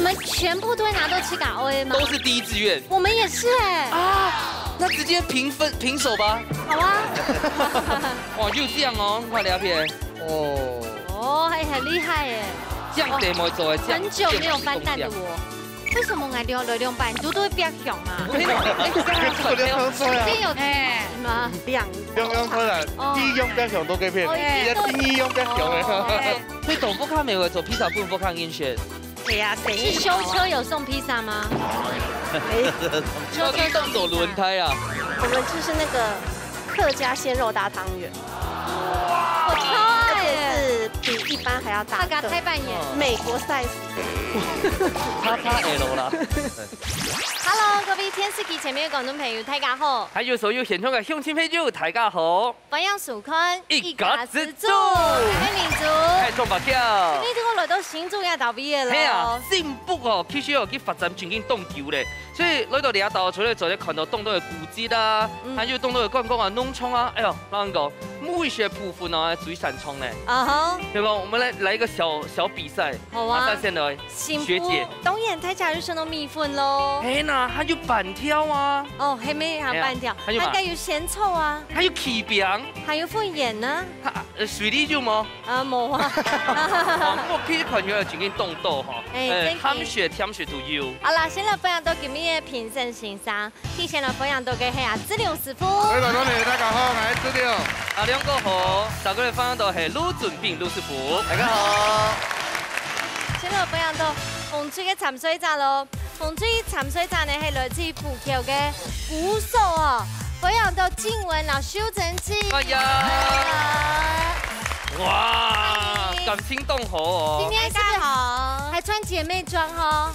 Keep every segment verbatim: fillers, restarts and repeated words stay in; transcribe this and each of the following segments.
你們全部都會拿到自家愛嗎？都是第一志願。我們也是欸。啊，那直接平分，平手吧。好啊。哇，就這樣哦，你看兩片。哦。哦，還很厲害耶。這樣得沒做，這樣很久沒有翻蛋的我，為什麼愛兩，兩半？你都會變強啊？沒有，哎，這樣很沒有，這有嗎？兩，兩，兩，哦。第一樣變強都可以騙人，哦，第一樣變強的。哦。哎。所以豆腐卡沒有做披薩，不能不看人選。 係啊，誰是修車有送披薩嗎？沒有。修車送披薩。到底送走輪胎啊？我們就是那個客家鮮肉搭湯圓。我超愛耶。而且是比一般還要大個。那個太半圓。美國size。叉叉L啦。Hello，各位電視機前面的觀眾朋友，大家好。還有所有現場的鄉親朋友，大家好。 歡迎收看一家之煮。我係明珠。我係明珠。哎，鍾伯喬。今晡日我來到新竹个單位了咯。係啊，新北哦，其實哦，佢發展真經當久咧。所以來到這搭，除了做得看到當多个古蹟啊，嗯。還有當多个觀光啊、農場啊，哎喲，𠊎講，某一些部分哦，水產場呢。啊哈。對吧？我們來，來一個小，小比賽。好啊。馬上先來。 新埔，學姐。當然，大家就想到米粉咯。係啦，還有粄條啊。哦，係咩？還有粄條，係啊，還有嘛？還有仙草啊。還有柿餅。還有粉圓呢。啊，呃，水梨有無？啊，無啊。哦，𠊎去看起來真經當多吼。哎，呃，真經。鹹食、甜食都有。好啦，先來歡迎到今日个評審先生。 首先來歡迎到个係啊，志良師傅。各位觀眾朋友，大家好，𠊎係志良。阿良哥好，再過來歡迎到係盧俊斌盧師傅。大家好。先來歡迎到紅隊个參賽者咯。紅隊參賽者呢係來自埔口个鼓手哦，歡迎到靜文摎秀珍姐。哎呀。哎呀。哇，歡迎。感情當好哦。今天是不是大家好。還穿姐妹裝哦？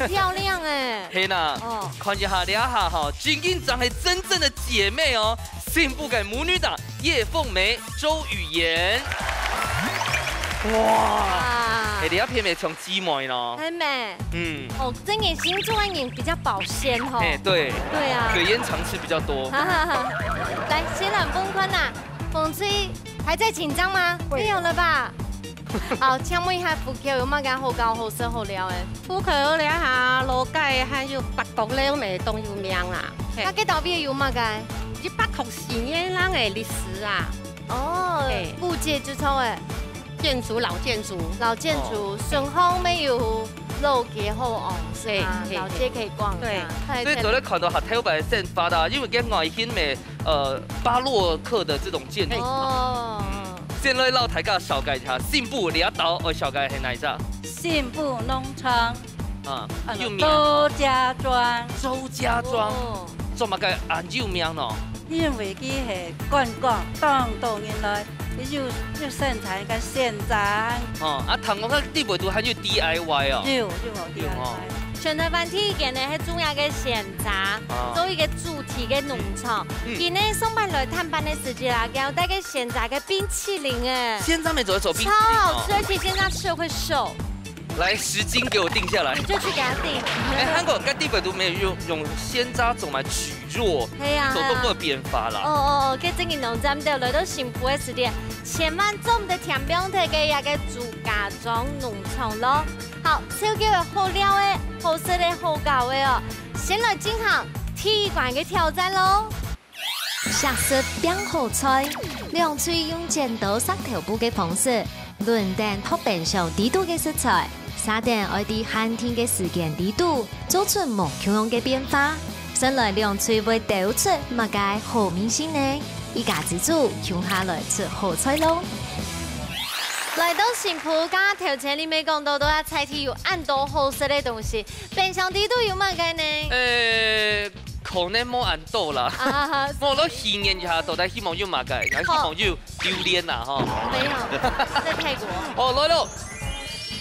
很漂亮欸。係啦，哦。看一下這下吼，真經正係真正个姐妹哦，新埔个母女檔葉鳳梅、周雨妍。哇，哇。哎，這片也像姊妹咯。很美。嗯。哦，真的新竹个人比較保鮮吼。哎，對。對啊。水煙常吃比較多。哈哈哈。來，先來問看啦，紅隊還在緊張嗎？會。沒有了吧？ 好，請問一下，埔口有麼个好搞、好食、好尞个？埔口這下老街還有八角樓乜當有名啊。係。該个到底有麼个？一百零四年人个歷史啊。哦，係。古蹟就著欸。建築，老建築。老建築，哦。順向乜有老街好行，係嗎？係，係，老街可以逛一下。係。係，所以做得看到客頭擺个生活啊，因為佢外形乜 呃，巴洛克的這種建築。哦。嗯，先來摎大家紹介一下，新埔這兜愛紹介係哪一隻？新埔農場。啊，啊，有名。周家莊。周家莊。哦。做麼个恁有名呢？因為佢係觀光，當多人來，佢有，有生產个鮮榨。哦，啊，聽講佢底背肚還有D I Y哦。有，有，有哦。D I Y。全台灣第一間呢，係種這个鮮榨，啊。做一個主題个農場。 嗯。佢呢，上擺來探班个時節啦，佢有帶个鮮榨个冰淇淋欸。鮮榨乜做得做冰淇淋哦。超好吃，而且鮮榨吃了會瘦。來，十斤給我定下來。你就去給他定。哎，韓國該地方都沒有用，用鮮榨種來蒟蒻，係啊，做動作變化啦。哦，哦，哦，該正經農站的，來到新埔个時節，千萬做毋得忝放忒个這个朱家莊農場咯。好，超級好尞个，好食个，好搞个哦。先來進行第一關个挑戰咯。 惜食拚好菜，兩隊用剪刀石頭布个方式，輪等擇冰箱底肚个食材，續等愛在限定个時間底肚，做出無共樣个變化。先來兩隊會鬥出麼个好味緒呢？一家之煮，共下來食好菜咯！來到新埔，頭前你乜講到，到這在地有恁多好食个東西，冰箱底肚有麼个呢？呃， 可能無恁多啦。啊哈哈。𠊎來預言一下，到底希望有麼个？𠊎希望有榴槤啦，吼。沒有，在泰國。哦，來咯。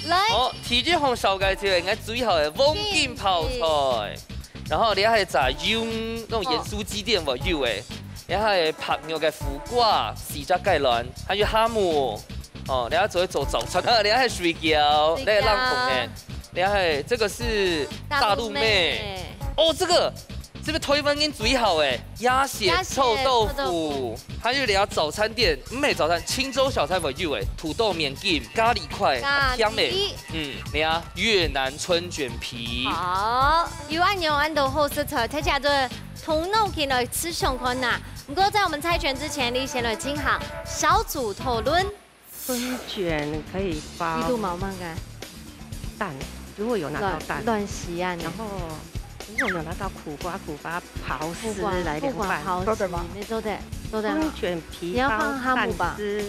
來。哦，第一項紹介就係𠊎最好个黃金泡菜。然後這係炸用那種鹽酥雞店會有个，這係白肉个苦瓜、四隻雞卵，還有蝦母。哦，這做做早餐，啊，這係水餃，水餃。這係冷凍个。 厲害，這個是大陸妹。大陸妹。哦，這個這個台灣人最好誒，鴨血臭豆腐。鴨血臭豆腐。還有一個早餐店，毋係早餐，清粥小菜會有誒，土豆麵筋、咖哩塊，咖哩。香誒。嗯，你啊，越南春捲皮。好，有恁樣恁多好食材，大家都動腦筋來試想看吶。不過在我們猜拳之前，你先來進行小組討論。 春捲可以包，你都毛毛个。蛋，如果有拿到蛋，亂，亂洗啊你。然後如果有拿到苦瓜，苦瓜刨絲苦瓜，來涼拌。苦瓜刨絲，做得嗎？你做得，做得哈。春捲皮你要放哈姆吧？包蛋絲，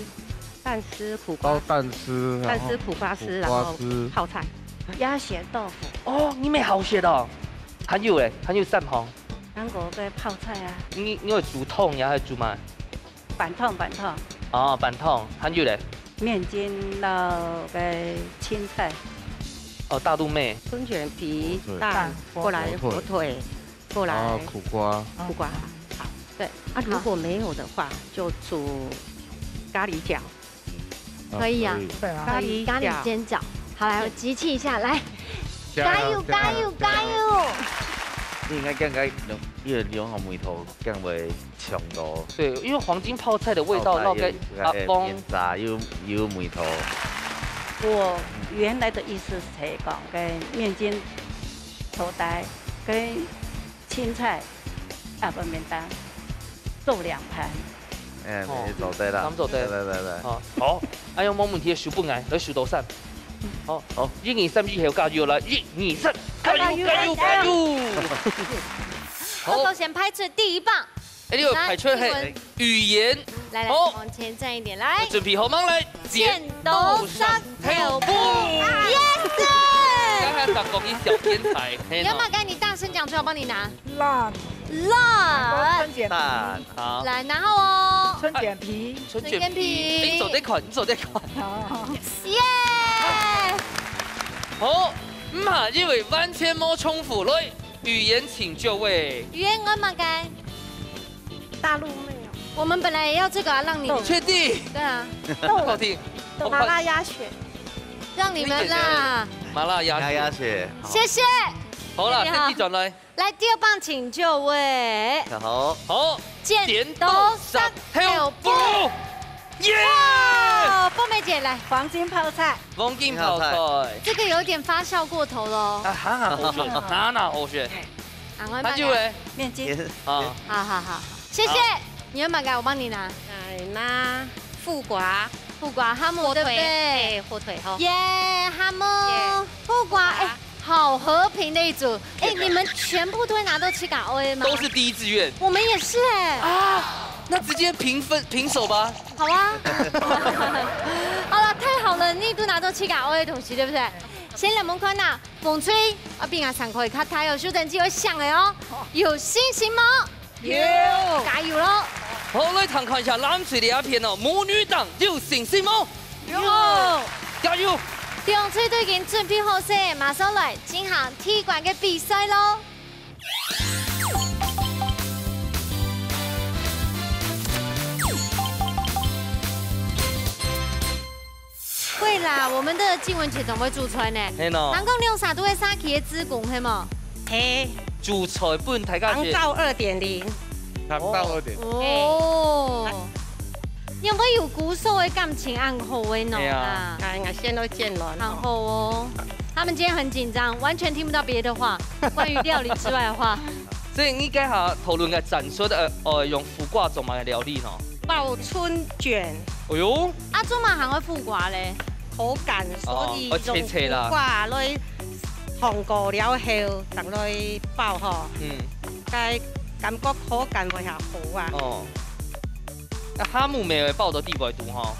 蛋絲苦瓜，包蛋絲，蛋絲苦瓜絲，然後苦瓜絲。然後泡菜。鴨血豆腐。哦，你乜好食哦。還有誒，還有三項。還有个泡菜啊。你，你會煮湯呀，還係煮麼个？ 飯湯，飯湯。哦，飯湯，還有咧？麵筋摎个青菜。哦，大陸妹。春捲皮、火腿。蛋，過來火腿。火腿，過來然後苦瓜。苦瓜。好，對。啊，如果沒有的話，就煮咖哩餃。啊，可以啊。可以。對啊。咖哩餃。咖哩煎餃。好，來，我集氣一下，來。加油，加油，加油，加油！加油！你應該，應該用，用，用紅梅頭，這樣會 強咯。對，因為黃金泡菜的味道，泡菜又，摎个阿公。又，又有味道。我原來的意思係講，跟麵筋、土豆、跟青菜，啊，毋免擔，做兩盤。哎，哦，你做得啦。咱做得。來，來，來，來。好，好，哎喲，無問題，收分𠊎，來收多少？好，好。一二三，以後加油來，一二三，加油，加油，加油！好。我頭先排出第一棒。 哎，你有排出來，來，語文。語言。來，來，好。往前站一點，來。準備好嗎？來，剪刀石頭布。Yes！剛才講你小天才，嘿喏。你要不要跟你大聲講出來，我幫你拿？爛。爛。爛，好。來，然後哦。春捲皮。春捲皮。春捲皮。你做得看，你做得看。好。耶！好，毋怕，因為完全無重複，來。 語言請就位。語言愛麼个？大陸妹哦。我們本來也要這個啊，讓你們。確定？對啊。好聽。麻辣鴨血。讓你們啦。麻辣鴨血。麻辣鴨血。謝謝。好啦，你好。趁機轉來。來，第二棒請就位。好。好。 剪刀石頭布。耶！哇，鳳梅姐來。黃金泡菜。黃金泡菜。黃金泡菜。這個有點發酵過頭了哦。啊，哈哈，好選，哈哈，好選。啊，我還有誒。面筋。啊。好，好，好，好。謝謝。好。你要麼个？我幫你拿。來拿苦瓜。苦瓜，哈姆，火腿，對不對？哎，火腿吼。耶，哈姆，耶。苦瓜，哎， 好和平的一組。哎，你們全部都會拿到七角歐的嗎？都是第一志願。我們也是哎。啊，那直接平分，平手吧。好啊。好了，太好了，你都拿到七角歐的東西，對不對？先來問看吶，紅隊，啊，比𠊎上課較大哦，收成機會響了哦，有信心嗎？ 有。加油咯！好，來聽看一下藍隊這片哦，母女檔有信心無？有。加油！紅隊都已經準備好勢，馬上來進行第一關个比賽咯。會啦，我們的靜雯姐總會煮菜呢。係喏。人講兩儕都會社區个志工，係無？係。煮菜分大家食。長照二點零。長照二點零。哦。你有沒有鼓手个感情恁好个喏？係啊。啊，哎，𠊎先來見人。很好哦。他們今天很緊張，完全聽不到別的話，關於料理之外的話。所以你這下討論个戰術，呃，呃，用苦瓜做麼个料理喏？ 包春捲。哎喲。啊，做麼个還愛苦瓜咧？口感，所以哦，愛切切啦。用苦瓜來燙過了後，正來包吼。嗯。該感覺口感會較好啊。哦。該哈姆乜會包到底背肚吼？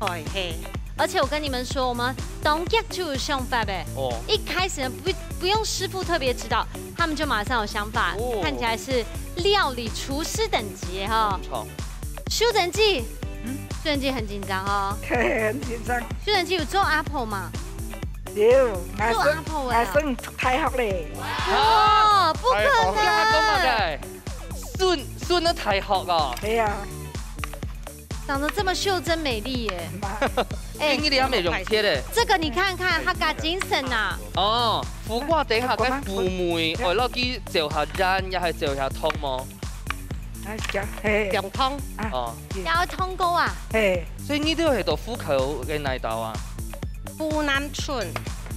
會，係。而且我跟你們說，我們當遽就有想法欸。哦。一開始呢，不，不用師傅特別指導，他們就馬上有想法，哦。看起來是料理廚師等級哈。不錯。 秀珍姐，嗯？秀珍姐很緊張哦。很緊張。秀珍姐有做阿婆嗎？有，𠊎做阿婆啊。還算，還算大學咧。哦，不可能。哎，講麼个？孫，孫仔大學啊？係啊。长得这么袖珍美丽耶。哎，你的还没用切嘞。这个你看看，他加精神呐。哦，苦瓜等下該苦味，哦，落去就下鹽，也係就下糖無？啊，加，嘿。用糖。哦。要糖糕啊？嘿。所以你都係到苦口个哪一道啊？湖南春。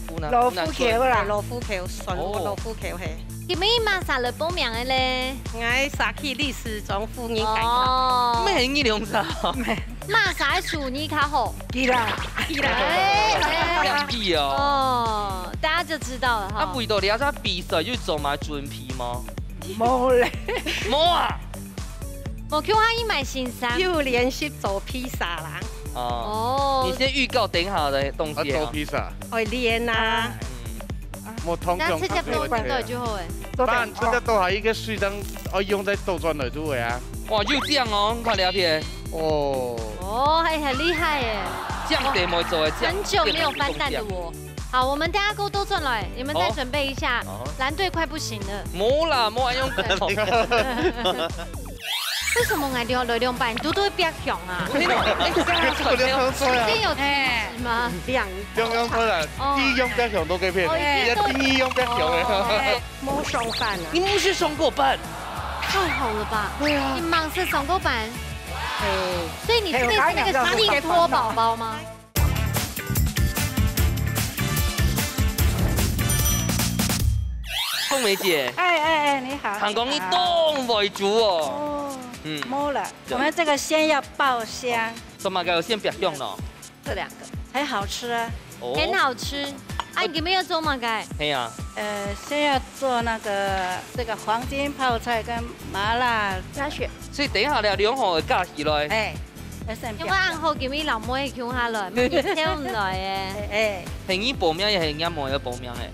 湖南，老虎口啦。老虎口，算我老虎口嘿。你们马上来报名的嘞？我是去历史中夫人改造。哦。咩你两只？马上属你卡好。对啦。对啦。哎，哎。这样比哦。哦，大家就知道了哈。啊，为到你要在比赛有做嘛准备吗？没嘞。没啊。我叫他去买新衫。又练习做披萨啦。哦。哦。你先预告等一下的东西啊。啊，做披萨。会练啊。嗯。 無通常那直接倒轉來就好欸。不然這个都還一个水燈，哦，用在倒轉來就會啊。哇，又這樣哦，你看了解。哦。哦，還很厲害耶。這樣得莫做欸，這樣很久没有翻蛋的我。好，我们大家给我倒轉來，你们再准备一下，好。蓝队快不行了。無啦，無恁樣講。 为什么𠊎两来两百都都会变强啊？没有，哎，这个很有知识吗？两，两出来，哦。第一样变强都可以骗，哦，一定都第二样变强的。哦。哎，没上班啊。你不是上过班？太好了吧？对啊。你忙是上过班？哎。所以你是类似那个新托宝宝吗？ 凤梅姐，哎，哎，哎，你好。听讲你當會煮哦。哦，嗯。没了，对。我们这个先要爆香。做么个先别用咯？这两个才好吃啊。哦。很好吃。啊，你们要做么个？嘿呀。呃，先要做那个，这个黄金泡菜跟麻辣鸭血。所以等一下了，两好加起来。哎，要先别用。因为暗号今日老妹共下来，明日跳毋来诶。哎，哎。嘿，你报名也系人家妹个报名诶。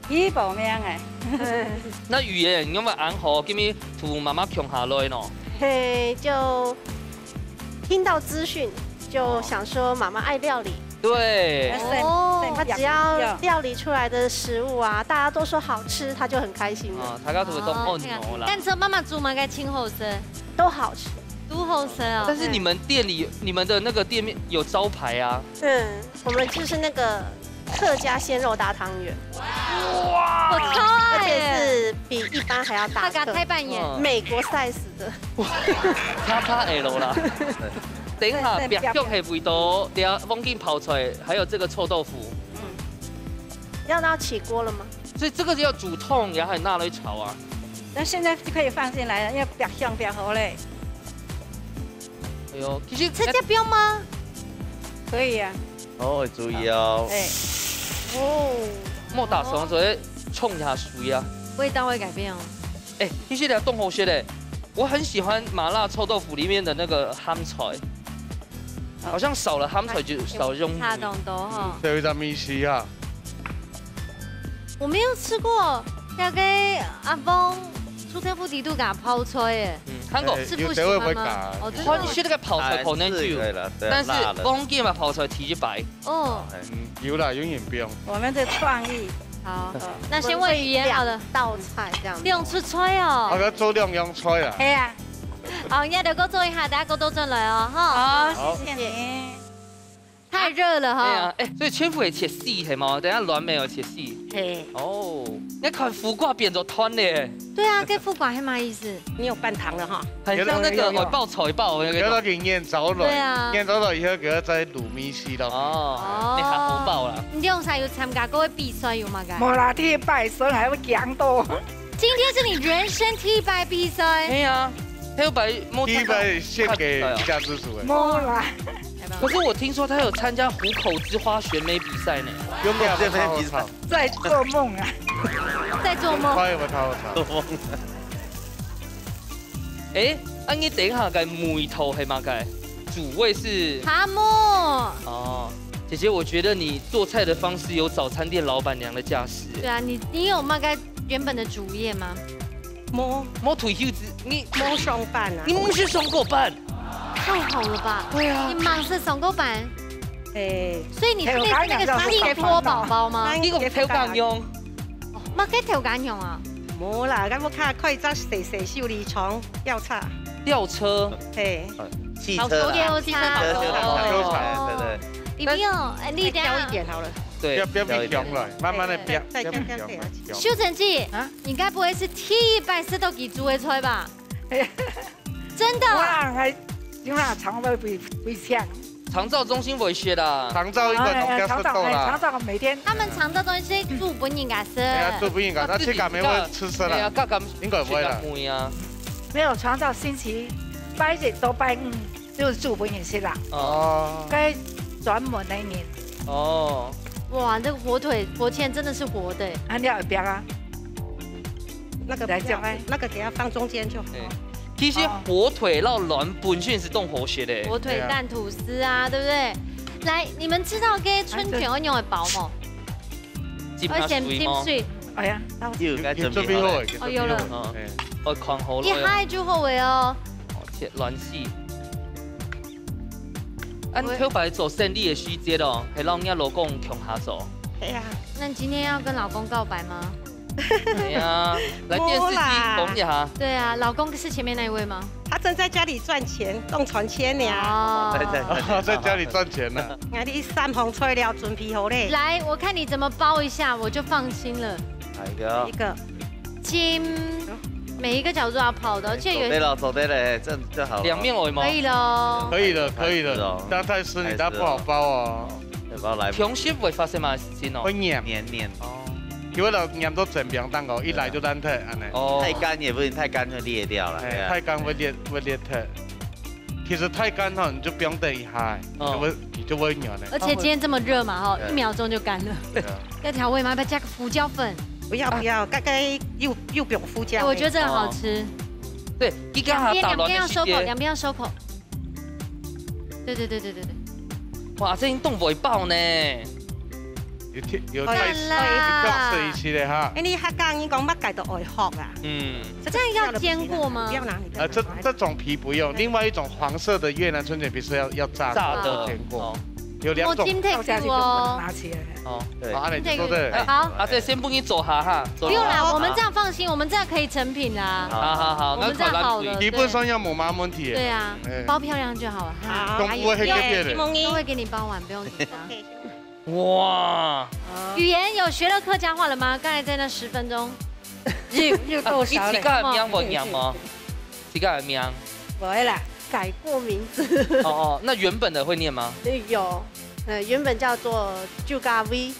佢報名个。那語言有沒有安好？今日同媽媽共下來喏。嘿，就聽到資訊，就想說媽媽愛料理。對。哦。她只要料理出來的食物啊，大家都說好吃，她就很開心了。啊，大家都會當按摩啦。哦，但是媽媽煮嘛，該清好食。都好吃。都好食哦。但是你们店里，你们的那个店面有招牌啊？嗯，我们就是那个 客家鲜肉搭汤圆。哇！我超爱耶。而且是比一般还要大颗。他给他拍扮耶。嗯。美国 size 的。叉叉L 啦。等一下，别用黑味道，等一下忘记泡菜，还有这个臭豆腐。嗯。要到起锅了吗？所以这个要煮汤，然后拿来炒啊。那现在就可以放进来了，因为比较香比较好嘞。哎呦，其实直接不用吗？可以啊。 哦，注意哦。哎。哦。莫打爽，所以冲一下水啊。味道会改变哦。哎，其实你当好食嘞，我很喜欢麻辣臭豆腐里面的那个鹹菜，好像少了鹹菜就少了香味。差當多哈。嗯，所以咱们一起啊。我没有吃过那个阿峰出天府底肚给泡菜耶。嗯，看过。哎，是不喜欢吗？有的会不会改？哦，真的吗？你是那个泡菜可能就，哎，是可以了，对啊，但是辣了。忘记嘛泡菜提一摆。 哦。嗯，有啦，有人不用。我们的创意。好，好。那先问语言好了。两道菜这样子。不用出菜哦。好，要做两样菜啦。嘿啊。好，你要留够做一下，等下够多转来哦，哈。好，好。谢谢你。太热了哈。哎呀，哎，所以全部会切丝系嘛，等下卵没有切丝。嘿。哦，你看苦瓜变做团嘞。对啊，跟苦瓜还蛮意思。你有拌糖了哈。很像那个，有，有，有。哦，爆炒一爆那个。不要给你念着了。对啊。念着了以后，给他再卤米稀了。哦，哦。你还好爆啦。你用啥有参加过比赛有吗？无啦，第一摆，所以还要强多。今天是你人生第一摆比赛。哎呀，第一摆没参加。第一摆献给一家之主哎。没啦。可是我听说他有参加虎口之花选美比赛呢。有没有？在做梦啊。在做梦。他有没有好吵？做梦。 哎，啊，你等一下个味道系么个？主味是？蛤蟆。哦，姐姐，我觉得你做菜的方式有早餐店老板娘的架势。对啊，你，你有那个原本的主业吗？没。没退休之，你没上班啊。你不是上过班？太好了吧？对啊。你忙是上过班？哎，所以你是类似那个新托宝宝吗？你个头干用？哦，么个头干用啊？没啦，咱屋下开一只小小修理厂，吊车。吊车？嘿。汽车啦，好，汽车，汽车，好，好，好，好，好。对，对，对。你不用，哎，你等下。再挑一点好了。对，不要，不要逼强了，慢慢地逼，再，再，不要逼强了。再，再，再，再。秀珍姐，啊？你该不会是第一擺食到佢煮个菜吧？真的？哇，還，有啦，腸胃會，會嗆。腸燥中心會食啦。腸燥應該攏毋使食到啦。哎，哎，腸燥，哎，腸燥每天。他們腸燥中心煮分人家食。哎呀，煮分人家，那自家，自家會食啦。哎呀，自家，應該毋會啦。自家燜啊。沒有，腸燥星期拜一到拜五 就煮分人食啦。哦。該專門个人。哦。哇，這個火腿、火籤真的是活的欸。啊，你愛煏啊。那個不要，來，這樣欸。那個給它放中間就好。對。其實火腿摎卵本身係當好食个。火腿蛋吐司啊，對啊。對不對？來，你們知道該春捲愛仰般包無？哎，這，浸下水無？浸，浸水。哎呀，到。有，該準備好了。有，有準備好了。哦，有了。嗯。哎。哦，囥好了。一下就好了哦。哦，切卵絲。 恁頭擺做生理个時節哦，係摎若老公共下做。係啊。那你今天要跟老公告白嗎？係啊，來電視機講一下。無啦。對啊，老公是前面那一位嗎？他正在家裡賺錢，當賺錢呢。哦。在，在，在。在家裡賺錢呢。啊，你三項材料準備好咧。來，我看你怎麼包一下，我就放心了。哪一個？一個。 金，每一個角度都要泡的，而且有，做得了，做得了，這樣就好了。兩面而已嗎？可以了。可以了，可以了。開始哦。但太濕，你等下不好包哦。開始哦。要不要來？平時會發生麼个事情哦？會黏。黏黏。哦。佢會黏到整餅蛋糕，一來就爛忒，恁呢。哦。太乾也不行，太乾會裂掉了，哎，對啊。太乾會裂，會裂忒。 其實太乾吼，你就不用等一下，嗯。就會，你就會軟了。而且今天這麼熱嘛，吼，對。一秒鐘就乾了。對啊。要調味嗎？要不要加個胡椒粉？不要，不要，該，該又，又不用胡椒。哎，我覺得這個好吃。哦。對，佢剛剛打卵个時間。兩邊，兩邊要收口，兩邊要收口。對，對，對，對，對，對。哇，這已經凍未爆呢。 有忒，有忒，好啦。有忒水一息咧哈。哎，你客家人講，麼个都愛學啊。嗯。這樣要煎過嗎？不要拿你的，啊，這，這種皮不用，另外一種黃色的越南春捲皮是要，要炸的，炸的，要煎過。哦。有兩種。我今天到家去就不能拿起來了。哦。對。好，恁呢就做得了。哎，好。啊，這先分你做下哈，做下。不用啦，我們這樣放心，我們這樣可以成品啦。好，好，好，我們這樣好了，該快點。基本上也無麼个問題。對啊，哎。包漂亮就好了。好。都不會黑黑的。哎，不用，都會給你包完，不用緊張。OK。 哇！語言有學了客家話了嗎？剛才在那十分鐘。又，又多少了？啊，你自家个名會唸嗎？自家个名？不會啦，改過名字。哦，哦，那原本的會唸嗎？有，呃，原本叫做周家維。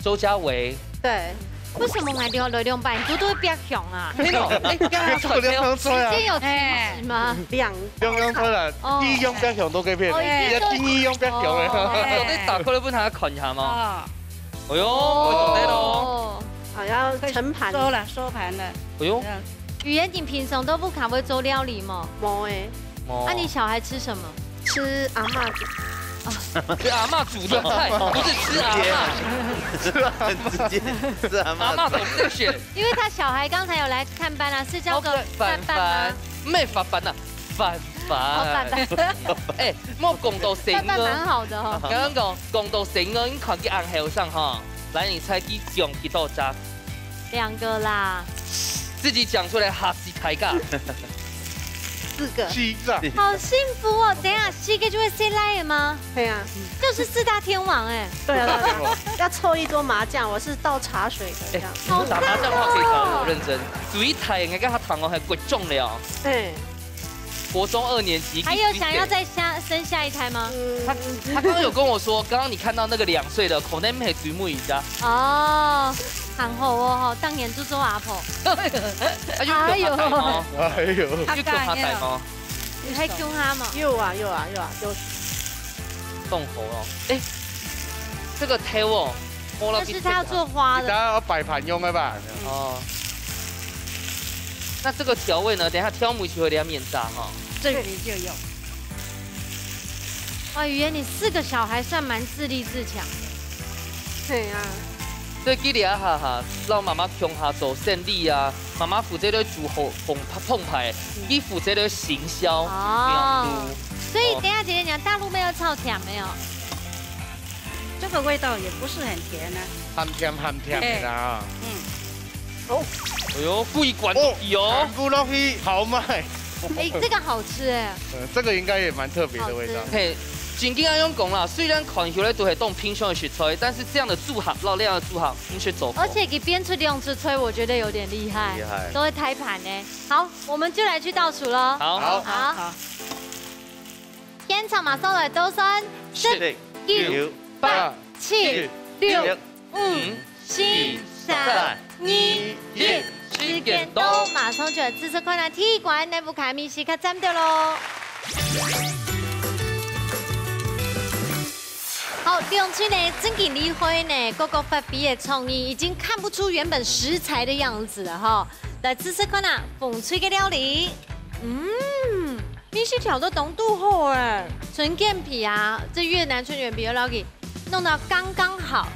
周家維。對。為什麼來兩，來兩擺，你都，都會變強啊？沒有，哎，剛剛說兩張出來啊。時間有停止嗎？哎。兩，兩張出來，哦。第一張變強都可以騙，哦，已經，第二張變強了。哦。哎。我再打開來分大家看一下嘛。啊。 哎喲，哦。不錯的咯。哦。好，要盛盤。收了，收盤了。哎喲。這樣。語言，你平常都不較會做料理嗎？無欸。哦。啊，你小孩吃什麼？吃阿嬷煮。吃阿嬷煮的菜，不是吃阿嬷。直接，直接，是阿嬷。阿嬷怎麼這樣選？因為他小孩剛才有來看班啊，是叫做哦，對，范范嗎？范范。 毋係范范啊，范范。哦，范范。哎，莫講到細人。范范蠻好的哦。剛剛講，講到細人，你看佢恁後生哈，來，你猜佢中幾多隻？兩個啦。自己講出來，嚇死大家。四個。四隻。好幸福哦！等一下，四個就會生倈仔嗎？對啊。就是四大天王哎。對啊，對啊，對啊。要湊一桌麻將，我是倒茶水的這樣。哎，打麻將的話可以找我，認真。主意太，人家他糖哦，還貴重了。對。 國中二年級，還有想要再下，生下一胎嗎？他，他剛剛有跟我說，剛剛你看到那個兩歲的，可能係最尾一隻。哦，還好哦，吼，當年就做阿婆。哎喲，哎喲。哎喲。有共下戴嗎？你還共下嗎？有啊，有啊，有啊，有。動火哦。哎，這個頭哦，摸到，但是它要做花的。你等下要擺盤用的吧？哦。 那這個調味呢？等一下調味就會兩面炸哈。這裡就有。哇，語言，你四個小孩算蠻自立自強的。對啊。所以佢這下哈，摎媽媽共下做生理啊，媽媽負責咧煮好，澎，澎湃，嗯。佢負責咧行銷，哦。網路。所以等一下姐姐講，大陸妹要炒甜沒有？ 這個味道也不是很甜啊。鹹甜鹹甜的啦。哎。嗯。哦。哎喲，貴罐哦。哦，全部落去，好賣。哎，这个好吃哎，嗯，这个应该也蛮特别的味道。好吃嘿，正經恁樣講啦，雖然看起來都係當平常个食材，但是這樣的組合，老亮的組合，毋識做過。而且佢變出兩隻菜，我觉得有点厉害，厉害都会开盘呢。好，我们就来去倒数喽。好，好好，现场马上来倒算，十、九、九、八、八、七、六、五、四、三、二、一。時間都马上就来试试看啊！第一关呢，不卡米西卡站掉喽。好，两队呢，真个厉害呢，个个发挥的创意，已经看不出原本食材的样子了哈。来试试看啊，风吹个料理，嗯，米西调的浓度好哎，纯健脾啊，这越南纯健脾的料理，弄到刚刚好，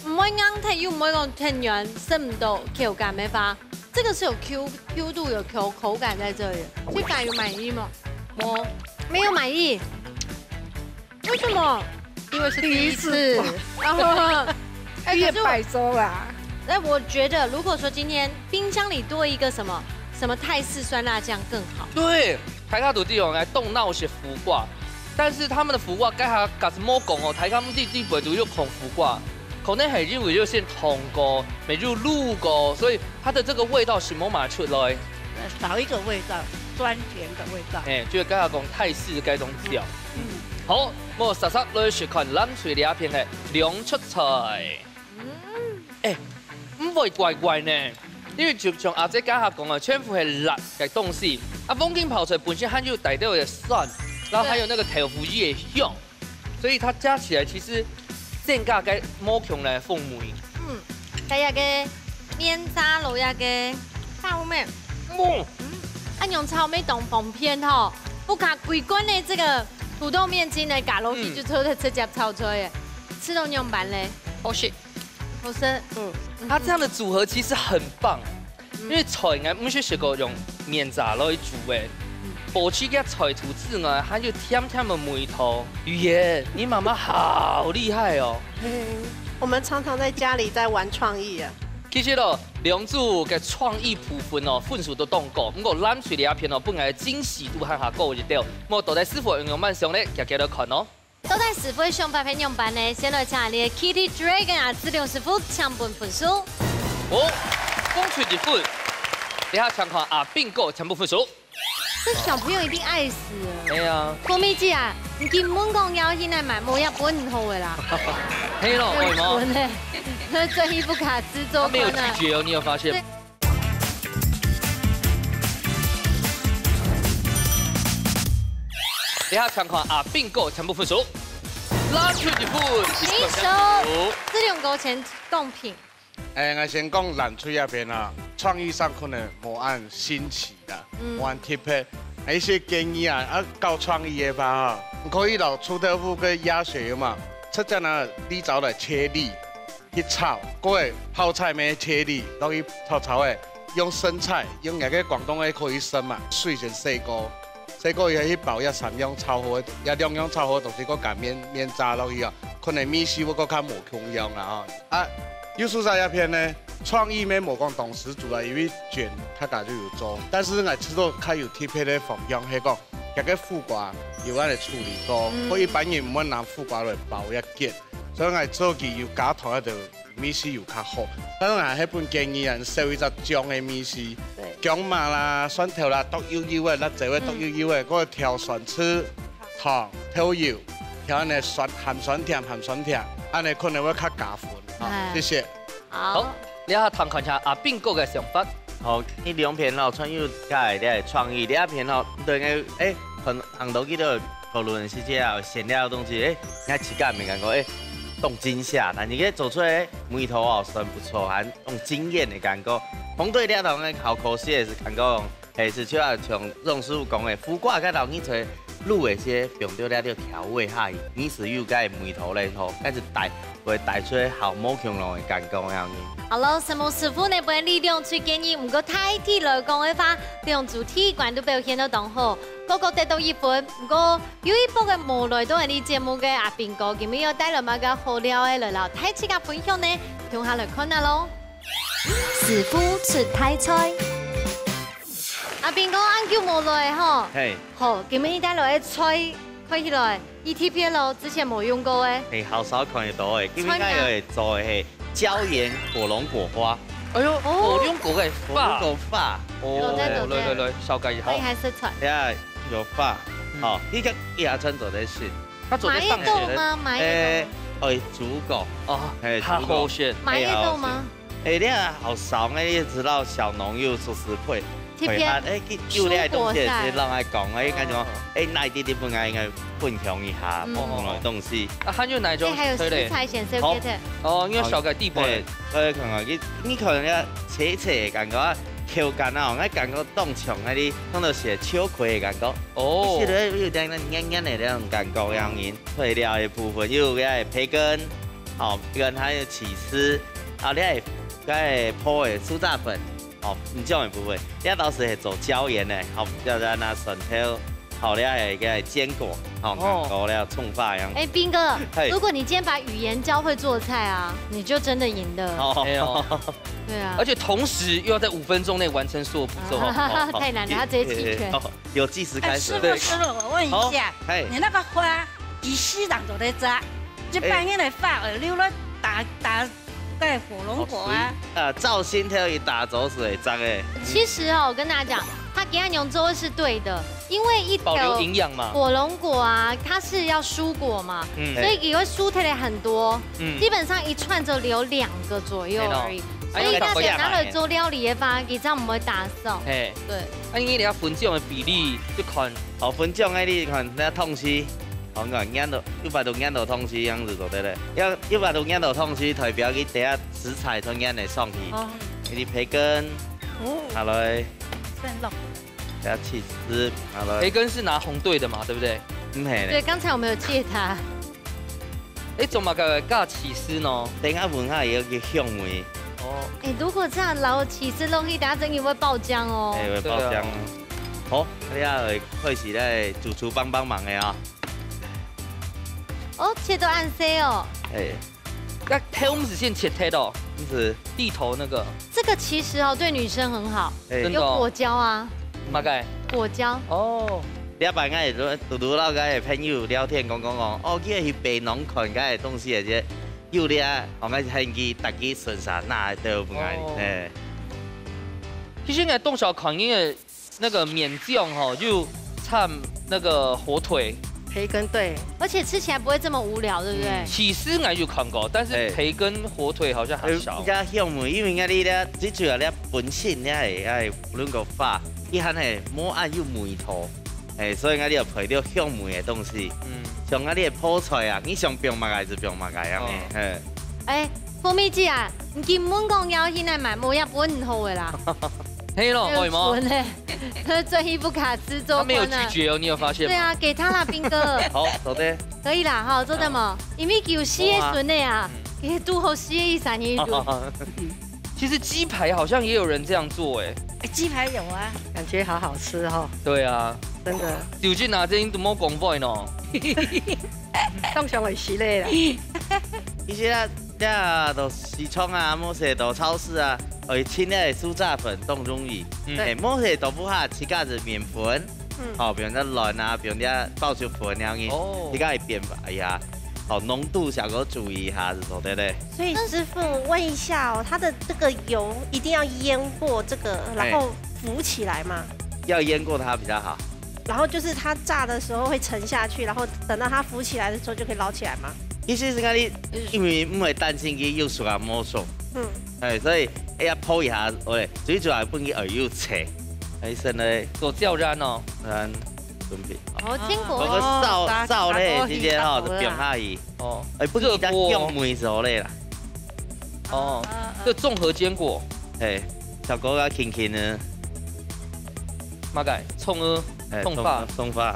唔会硬忒又唔会讲忒软，剩唔到口感没法。这个是有 Q Q 度，有口口感在这里，这感有满意吗？我没有满意，为什么？因为是第一次，然后，哎，可是我百周啦。哎，我觉得如果说今天冰箱里多一个什么什么泰式酸辣酱更好。對，大家都知道，來東鬧是苦瓜，但是他們的苦瓜該下假使無講哦，大家毋知知背都有放苦瓜，可能係因為有先燙過，沒有滷過，所以它的這個味道係無嘛出來。少一个味道，酸甜的味道。哎，就係該下講泰式的該種調。好，無煞煞來試看藍隊這片个涼出菜。哎，毋會怪怪呢，因為就像阿姐剛才講的，全部係辣个東西。啊，黃金泡菜本身還有帶到个酸，然後還有那個豆腐乳的香，所以它加起來其實增加个無窮个風味。嗯，該一个面炸摎一个泡面，嗯，啊，用炒面當方便吼，不卡規罐的這个土豆面筋呢，加落去就做得直接炒出來耶，吃到仰般嘞？好食。好食，嗯，它這樣的組合其實很棒，因為菜應該毋係食過用麵炸來煮的，保持个菜頭之外，還有甜甜的味道。雨言，你媽媽好厲害哦！我们常常在家里在玩创意啊。其實咯，兩組个創意部分哦，分數都當高，毋過藍隊這片哦，本來驚喜度還較高一點，莫到底師傅用樣般想呢，遽遽來看哦。到底師傅个想法係仰般呢？先來請你个 Kitty Dragon啊，志龍師傅請分分數。哦，講出一分，這下請看阿兵哥請分分數。這小朋友一定愛死了。哎呀，郭蜜姐啊，你根本講要去那買，我也不會很好的啦。黑了，為什麼？呢？那正義不卡斯做他沒有拒官啊。絕哦，你有發現？這下請看阿兵哥請分分數，藍隊一分，平手，志龍哥請公平。哎，𠊎先講藍隊這片啊，創意上可能無恁新奇啦，無恁特別。啊，一些建議啊，啊，搞創意个話哈，你可以摎臭豆腐个鴨血有無？直接拿綠藻來切粒，去炒，過後泡菜咩切粒，落去炒炒个，用生菜，用該个廣東个可以生嘛，水先洗過。 這个也去包這三樣炒好个，這兩樣炒好个東西，過加麵麵炸落去啊，可能味緒會過較無共樣啦吼。啊，有時在這片呢，創意咩無講當時做啦，因為捲大家就有做，但是𠊎試著較有特別个方向，係講，這个苦瓜有恁个處理過，嗯。或一般人毋會拿苦瓜來包一件，所以𠊎做佢有加糖个就 味緒有較好。當然，該本建議啊，少一隻薑个味緒，對薑嫲啦、蒜頭啦，剁幼幼个，辣椒个剁幼幼个，嗯。過調酸醋、糖、豆油，調恁个酸，鹹酸甜，鹹酸甜，恁个可能會較加分。啊，哎。謝謝。好，你下聽看一下阿兵哥个想法。好，你兩片吼，創意加个創意，你一片吼，對个，哎，很很多个討論世界啊，閒聊个東西，哎，你看自家没感覺，哎，當驚嚇，但你个做出來 味道哦，算不錯，還用驚豔个感覺。紅隊這堂个考口試也是感覺，還是就要像鍾師傅講个，苦瓜个老你才入一些，用到了調味下去，你是有該味道嘞吼，但是帶會帶出來好無共樣个感覺樣呢。好了，什麼師傅呢？本力量最建議，毋過大體來講个話，兩組第一關都表現得當好，個個得到一分。毋過 有一部个無來到𠊎俚節目个阿兵哥，今日又帶來麼个好料个來摎大自家分享呢？共下來看啊咯。師傅出大菜。阿斌哥恁久無來吼，嘿。好，今日你帶來个菜，看起來，E T P L之前無用過个。嘿，好少看得到个，今日應該有會做个係椒鹽火龍果花。哎喲，哦。火龍果个花。火龍果花。哦，來，來，來，紹介一下。歡迎還食菜。呀，有花。嗯。好，你看一下穿做得是。 佢做得放買得到嗎？買得到嗎？誒，哦，煮過。哦，嘿，較好食。煮過。買得到嗎？嘿，好食。誒，你看好少，𠊎也知道小農友就是會，特別會啊，誒，佢有這个東西，蔬果菜。係讓𠊎講，𠊎感覺，哦。誒，哪一點點分𠊎應該分享一下，嗯。不同的東西。啊，還有哪一種菜咧？誒，還有食材先生好。別的。哦，因為紹介地方。好，誒，所以看看，你，你可能要切切感覺啊，口感啊，𠊎感覺當像那裡，當做係秋葵的感覺。哦。其實有點那黏黏的那種感覺，樣子。 配料的部分，有該个培根，哦，培根還有起司，啊，你還有該个泡的酥炸粉，哦，你這樣的部分，你到時係做椒鹽的，好，要在那蒜頭，好，你還有一個堅果，好，哦。然後了蔥花樣。哎，斌哥，嘿。如果你今天把語言教會做菜啊，你就真的贏了。哦。沒有。對啊。而且同時又要在五分鐘內完成所有步驟。啊，太難了，他直接棄權。哦，有計時開始。哎，師傅，對。師傅，我問一下，好，嘿。你那個花 佢時常都在摘，一般人个花會留來打，打該火龍果啊。哦，所以，啊，照心頭去打做係會摘个。其實哦，我跟大家講，他給他用做是對的，因為一條保留營養嘛。火龍果啊，它是要蔬果嘛，嗯。所以佢會蔬菜類很多，嗯。基本上一串就留兩個左右而已。嘿喏。所以大家拿來做料理的話，哎，你看，佢這樣毋會打掃。嘿。對。啊，你這个分量的比例就看。哦，分量的你看，該湯匙 好，你看，研到，一百度研到湯匙樣子做得了。要一百度研到湯匙，代表佢等下食材都研得上去。哦。給你培根，哦。下來，蒜蓉。要起司，下來。培根是拿紅隊的嘛，對不對？毋係咧。對，剛才我們有借他。誒，做麼个加起司呢？等下聞下佢个香味。哦。誒，如果這樣撈起司落去，等下真的會爆漿哦。誒，會爆漿哦。對啊。好，你要開始來主廚幫幫忙的啊。 哦，切到恁細哦。哎。該頭毋係先切忒哦？毋係。蒂頭那個。這個其實哦，對女生很好，哎。真的哦。有果膠啊。麼个？果膠。哦。這擺𠊎堵，堵，堵到𠊎个朋友聊天，講，講，講，哦，佢去北農看該个東西，而且有咧，哦，𠊎係喊佢逐家順續拿來分𠊎，哦。哎。其實𠊎當少看見个 那個綿醬吼，又摻那個火腿。培根，對。而且吃起來不會這麼無聊，對不對？嗯。起司𠊎有看過，但是，哎。培根、火腿好像還少。哎，比較香味，因為𠊎哩咧，最主要咧本身咧，哎，哎，火龍果花，佢還係無恁有味道，哎，所以𠊎哩有配了香味个東西。嗯。像𠊎哩个泡菜啊，你想放麼个就放麼个樣，哦。哎。哎， 鳳美姐啊，你根本講要去那買，無也不會很好的啦。嘿咯，對，會嗎？準欸，這一步卡斯做官啊。他沒有拒絕哦，你有發現嗎？對啊，給他啦，斌哥。好，做得。可以啦，哈，做得嘛。嗯。因為有四个孫的啊，哇。嗯。也拄好四个一三一路。其實雞排好像也有人這樣做欸。欸，雞排有啊。感覺好好吃哈。對啊。真的。就去拿這音都莫講話喏。當想會死咧啦。其實啊， 這到市場啊，無係到超市啊，愛尋个酥炸粉當容易。嗯。欸，無係到屋下自家个麵粉，嗯。吼，比如講卵啊，比如講包子粉那樣，哦。自家會變吧。哎呀，好，濃度小可注意一下，係做得嘞。所以師傅問一下哦，它的這個油一定要淹過這個，然後浮起來嗎？欸。要淹過它比較好。 然後就是它炸的時候會沉下去，然後等到它浮起來的時候就可以撈起來嗎？意思係講你，嗯。因為毋會擔心佢有熟啊無熟。嗯。欸，所以愛泡一下，喂，最主要分佢愛有脆。欸，先來做攪拌哦。嗯，準備。哦，堅果。哦，嗰個燒，打，燒咧，打過去，直接吼，打過去。就放下去。哦。欸，不過佢熱鍋哦。香味係好咧啦。哦，嗯，嗯。這綜合堅果。欸，小哥哥輕輕的。麼个？蔥啊。 欸，蔥花。蔥，蔥花。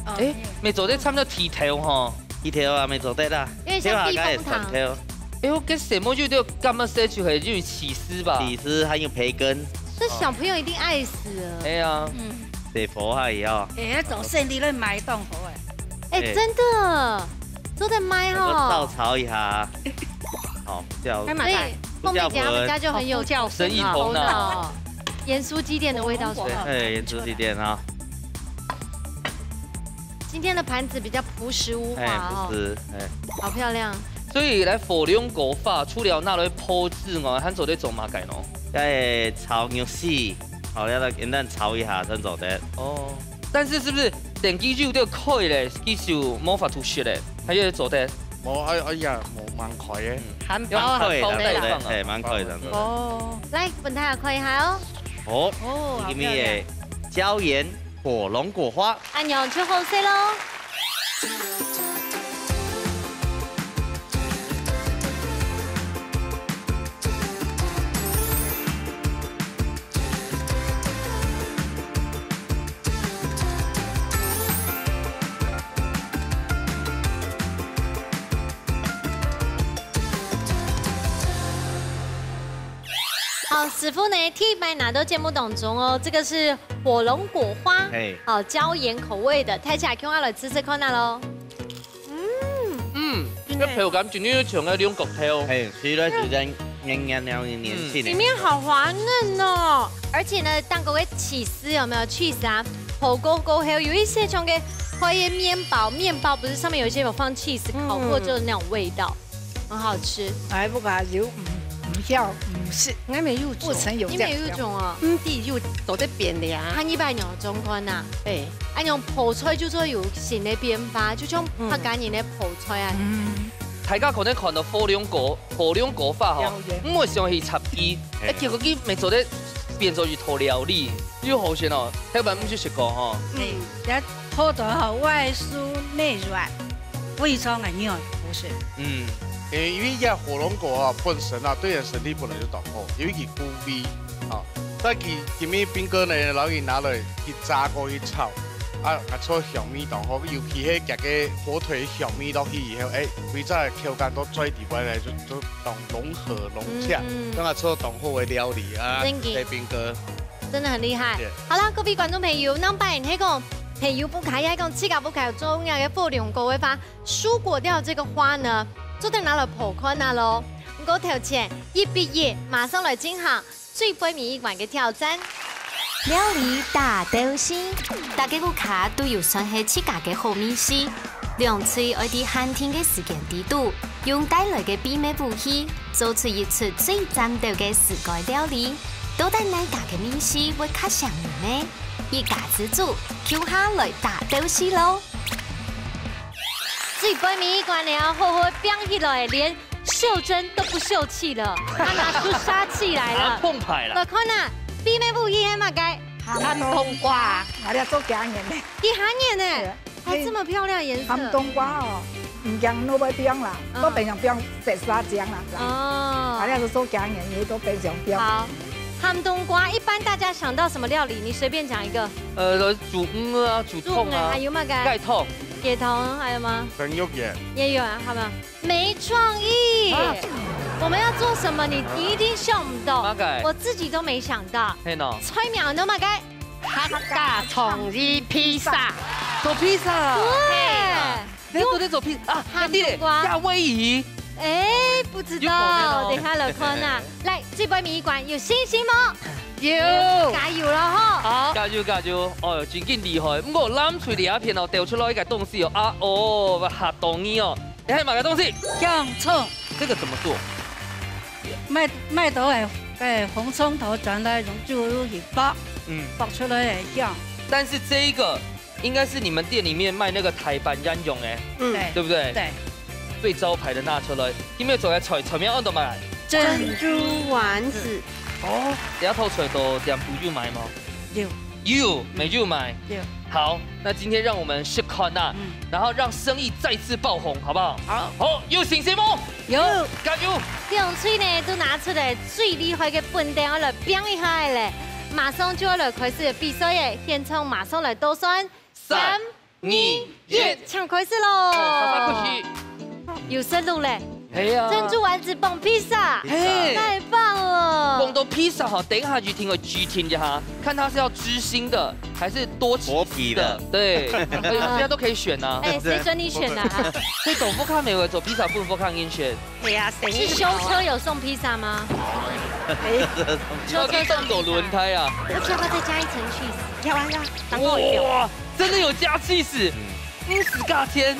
哦，欸，嘿。乜做得摻到甜頭吼。甜頭啊，乜做得啦。有點像避風塘。甜頭啊，該係酸頭。欸，我跟什麼就都感覺說出來就是起司吧。起司還有培根。這小朋友一定愛死了。欸啊。嗯。得火下去哦。欸，要做生理來買當好欸。欸，欸。真的，做得買哦。那個照炒一下。好，不叫，還蠻大。所以後面講人家就很有頭腦。生意頭腦。鹽酥雞店的味道是吧？對，哎，鹽酥雞店啊。今天的盤子比較樸實無華哦。哎，不是，哎。好漂亮。所以來火龍果花，除了拿來鋪之外，還做得做麼个呢？哎，炒肉絲，好，要來簡單炒一下，先做得。哦。但是是不是等佢油都開咧，佢就無法度食咧？還有做得？無，哎，哎呀，無，蠻快个。嗯。還包啊，還包帶放啊。哎，蠻快的。哦。來，分大家看一下哦。哦，哦，好漂亮。今天的椒鹽火龍果花。恁樣就好勢咯。 好，師傅呢，第一擺拿到節目當中哦，這個是火龍果花，嘿。好，椒鹽口味的，大家共下來試試看啊咯。嗯，嗯，這口感真有像个龍角豆。嘿，食落就像黏黏黏黏黏起來。裡面好滑嫩哦，而且呢，當中个起司有沒有？起司啊，火鍋過後有一些像个可以面包，面包不是上面有一些有放起司，烤過之後的那種味道。 很好吃。哎，不過有，嗯，不要，嗯，是，應該沒有種。不曾有這樣。你沒有種啊？嗯，地又都在變的呀。它一般有中觀呐。哎。哎，用泡菜就做有新的變化，就像客家人的泡菜啊。嗯。大家可能看到火龍果，火龍果花吼，表演。毋會想去插佢，哎。哎，結果佢乜做得變做一道料理，有好食哦。台灣毋識食過吼。嗯，也好多吼，外酥內軟。 非常个軟，好食。嗯，誒，因為這火龍果啊，本身啊，對人身體本來就當好，因為佢補胃啊。但佢今日斌哥呢，摎佢拿來去炸過去炒，啊，啊，出香味當好，尤其係加个火腿香味落去以後，誒，味道口感都最底背來就，就當融合融洽，嗯，嗯。當然出當好个料理啊，真个。謝斌哥。 真的很厲害。謝謝。好啦，各位觀眾朋友，仰般係講朋友不開，還係講自家不開，有種樣个火龍果个花，蔬果料這個花呢，做得拿來泡看啊咯。毋過頭前，一比一，馬上來進行最背尾一關个挑戰。料理大鬥西，大家屋下都有算係自家个好味緒，兩隊愛在限定个時間裡肚，用帶來个秘密武器，做出一出最讚鬥个自家料理。 到底哪家个味緒會較餳人呢？一家之煮，共下來大鬥西咯！最背尾一關了，好好放起來，連秀珍都不秀氣了，她拿出殺氣來了。啊，澎湃了。來看啊，秘密武器係麼个？鹹冬瓜。啊，你做幾年呢？幾下年呢？對啊。 哦，這麼漂亮的顏色。鹹冬瓜哦，毋驚老會放啦，嗯。到邊上放食沙醬啦，哦。啊，你係做幾年，你到邊上放。好，鹹冬瓜，一般大家想到什麼料理？你隨便講一個。呃，煮魚啊，煮湯啊，煮魚，還有麼个？雞湯。雞湯，還有嗎？生肉圓。也有啊，好嗎？沒創意。啊。我們要做什麼？你，你一定想不到。麼个？我自己都沒想到。係喏。菜名都麼个？ 客家創意披薩。做披薩啊？對。哎，到底做披，啊，鹹冬瓜。對咧，夏威夷。哎，不知道，有可能哦。等一下來看啊。來，這杯米飯有信心無？有。加油了吼。好。加油，加油。哦喲，真經厲害。毋過藍隊這片哦，掉出來一個東西哦，啊，哦，嚇到你哦。 這係麼个東西？洋蔥。這個怎麼做？買，買到个，个紅蔥頭轉來用酒去爆，嗯。爆出來个香。但是這一個應該是你們店裡面賣那個大阪鴨用的，嗯。對。對不對？對。最招牌的拿出來，有沒有做个菜，菜名安到麼个？珍珠丸子。哦，這道菜到店肚有賣嗎？ 有。有，乜有賣。有。好，那今天讓我們試看啊，嗯。然後讓生意再次爆紅，好不好？好。好，有信心無？有。加油！兩隊呢，都拿出來最厲害个本事，愛來拚一下个咧。馬上就愛來開始比賽个，現場馬上來倒算。三、三、二、一。二、一，請開始咯。好，爸爸開始。有思路咧。係啊。珍珠丸子傍披薩，係。太棒了。講到披薩哈，等一下一定會試聽一下，看它是要芝心的還是多起司的。薄皮的。對，哎，大家都可以選啊。哎，誰准你選的啊？所以豆腐卡沒有做披薩，不能豆腐卡給你選。係啊，是修車有送披薩嗎？哎，修車送披薩。要不要再加一層 cheese？要啊要，然後有。哇，真的有加 cheese，嗯，五十加千，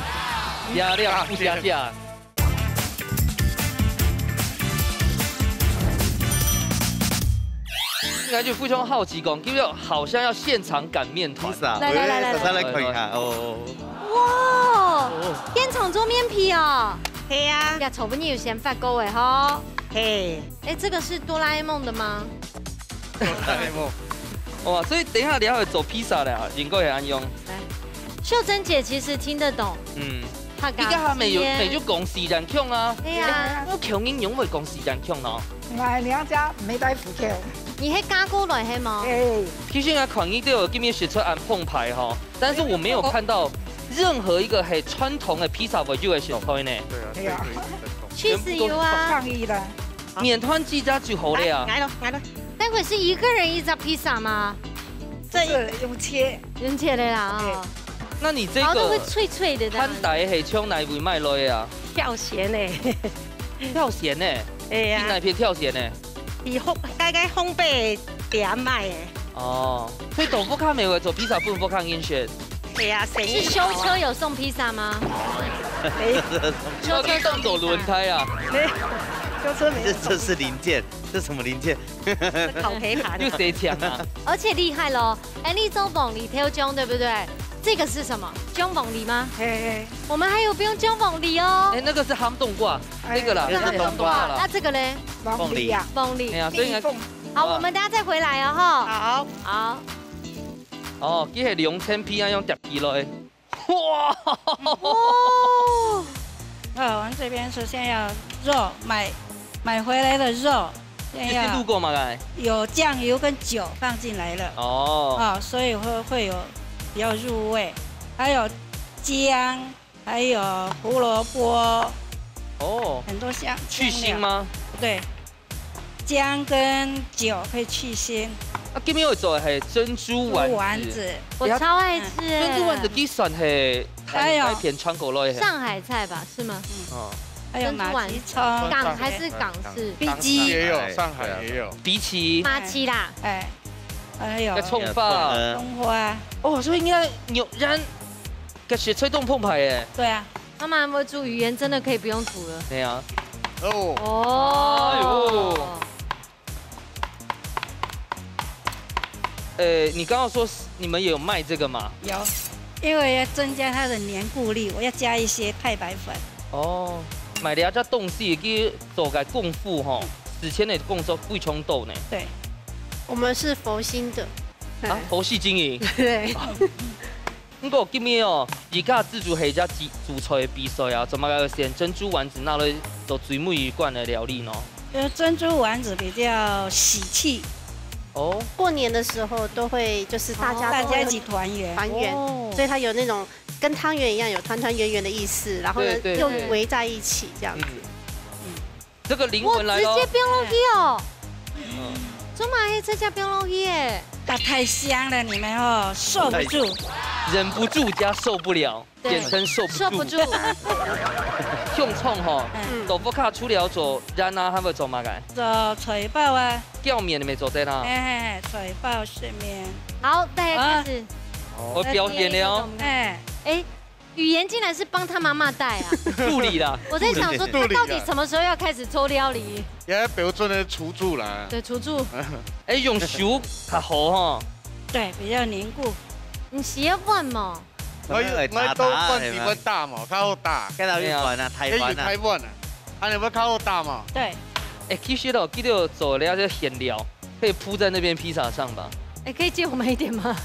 加料不加價。 應該就非常好奇講，因為好像要現場擀麵團。披薩。來來來來來。大家來看一下哦。哇，現場做麵皮哦。係啊。呀，昨晡日有先發過誒吼。係。哎，這個是哆啦A夢的嗎？哆啦A夢。哇，所以等一下你還會做披薩的啊，應該會恁樣。來，秀珍姐其實聽得懂。嗯。 客家話。你這下乜有，乜有講四縣腔啊？係啊。福建人仰會講四縣腔呢？𠊎娘家沒在福建。你係嫁過來係無？係。其實𠊎看你兜今日食出恁澎湃吼，但是我沒有看到任何一個係傳統个披薩會有个食材呢。對啊，係啊。這個也是傳統。cheese有啊。全部都是創意的。麵團自家煮好了啊。來，來了，來了。待會是一個人一隻披薩嗎？這一個。不是，用切。用切的啦，哦。對。 那你這個，烤得會脆脆的這樣。番帶係從哪位買來的啊？跳蜆呢。跳蜆呢？係啊。去哪片跳蜆呢？去烘，該該烘焙店買的。哦，所以豆腐卡乜會做披薩，不豆腐卡人選。係啊，生意好啊。是修車有送披薩嗎？沒有。修車送披薩。要去送走輪胎啊？沒有，修車沒有送披薩。這，這是零件，這什麼零件？烤焙盤。又誰搶啊？而且厲害咯， 哎，你做黃梨豆漿，對不對？這個是什麼？醬黃梨嗎？嘿，嘿。我們還有不用醬黃梨哦。哎，那個是鹹冬瓜，哎，那個啦，那個是鹹冬瓜啦。那這個嘞？黃梨啊。黃梨。哎呀，所以應該，蜜蜂。好，哇。我們等下再回來哦，哈。好。好。哦，佢係兩層皮啊，用疊起來。 哇！哦。呃，我們這邊首先要肉，買，買回來的肉，先要，這是滷過嗎？來。有醬油跟酒放進來了。哦。啊，所以會，會有比較入味。還有薑，還有胡蘿蔔。哦。很多香，去腥嗎？香料。對。 薑跟酒可以去腥。啊，今日愛做个係珍珠丸子。珠丸子。我超愛吃。嗯。珍珠丸子佢算係，哎喲。該片傳過來个。上海菜吧，是嗎？嗯。哦。還有馬蹄蔥。珍珠丸子。港還是港式？荸薺。也有，上海也有。荸薺。馬蹄啦。哎，還有。該蔥花。蔥花。哦，所以應該有人 該食菜當澎湃耶。對啊。媽媽會煮，語言真的可以不用煮了。對啊。哦。哦。哎喲。呃，你剛剛說你們有賣這個嗎？有，因為要增加它的黏固力，我要加一些太白粉。哦，買了這東西，佢做个功夫吼，事前个工作非常多呢。對，我們是佛心的。啊，佛系經營。對。 毋過今日哦，自家自主係一隻自，自助餐个比賽啊，做麼个愛選珍珠丸子拿來做最尾一關个料理呢？因為珍珠丸子比較喜氣。哦。過年的時候都會，就是大家都會，哦，大家一起團圓。團圓，哦。所以它有那種跟湯圓一樣，有團團圓圓的意思，然後呢，對，對，對。又圍在一起這樣子。嗯。嗯。 這個靈魂來了。我直接放落去哦。嗯。做麼个直接放落去耶？它太香了，你們哦，受不住。忍不住加受不了，對。簡稱受不住。受不住。香蔥吼，嗯。豆腐卡除了做圓啊，還會做麼个？做菜包啊。攪麵你們做得啦。哎，菜包、食麵。好，大家開始。啊。我表演了哦。哎。哎， 語言竟然是幫他媽媽帶啊！助理啦。我在想說，助理。他到底什麼時候要開始做料理？也要標準的廚助啦。對，廚助。哎，用手較好吼。對，比較凝固。你洗要碗嘛？我，我都碗比較大嘛，較好打。該哪位碗啊？哎呀。台灣啊。哎，有台灣啊。啊，你們較好打嘛？對。哎，其實哦，這個做了這餡料， 可以鋪在那邊披薩上吧？哎，可以借我們一點嗎？